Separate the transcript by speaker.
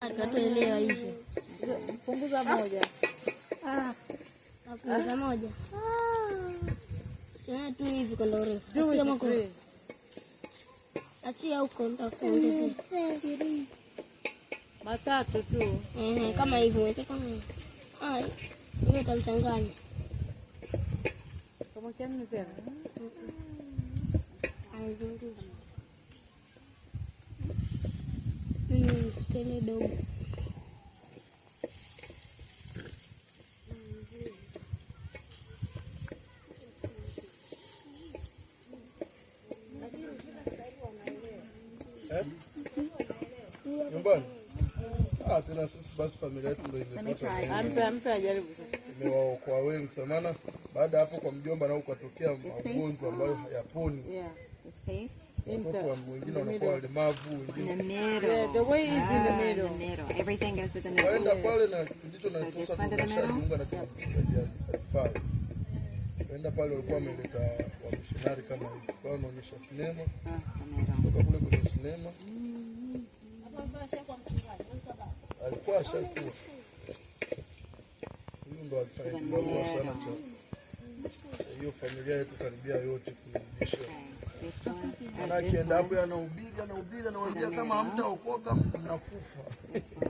Speaker 1: Tunatuelewa hivyo.
Speaker 2: Punguza moja.
Speaker 1: Punguza moja. Sio tu hivi kwenda urefu.
Speaker 2: Do
Speaker 1: Achia
Speaker 2: it
Speaker 1: mkono.
Speaker 2: three.
Speaker 1: Achia huko nitakuongezea.
Speaker 2: Matatu tu.
Speaker 1: Ehe, kama hivyo, weke kama hivyo. Ai, hiyo itamchanganya.
Speaker 2: Kama nne tena.
Speaker 1: Anazunguka. Mimi nisikele dogo.
Speaker 3: Eh? Nyumbani? Ah, tena sisi basi familia yetu ndio imepata
Speaker 2: Ampe ampe ajaribu sasa.
Speaker 3: imewaokoa wengi sana, maana baada ya hapo kwa mjomba nao ukatokea magonjwa ambayo hayaponi.
Speaker 2: Yeah.
Speaker 4: This face?
Speaker 3: Watoto wengine wanakuwa walemavu,
Speaker 4: In
Speaker 3: wengine
Speaker 4: the middle.
Speaker 2: Yeah, the way is in the
Speaker 4: Ah,
Speaker 2: middle.
Speaker 4: In the middle. Everything goes to the middle.
Speaker 3: kaenda pale na kipindi hicho na
Speaker 4: So
Speaker 3: sasa
Speaker 4: this one to the middle?
Speaker 3: tumeshajiunga na kina mchungaji Alfai. Kaenda pale walikuwa wameleta wamishonari kama hivi, kwa hiyo wanaonyesha sinema
Speaker 4: Oh, the middle.
Speaker 3: kutoka kule kwenye sinema alikuwa ashakuwa huyu ndo alifanya kibarua sana cha hiyo familia yetu karibia yote kuirudisha.
Speaker 4: Okay. This one.
Speaker 3: Maana
Speaker 4: Add this
Speaker 3: akienda
Speaker 4: one.
Speaker 3: hapo anahubiri, anahubiri, anawaambia kama hamtaokoka mnakufa.
Speaker 4: This one.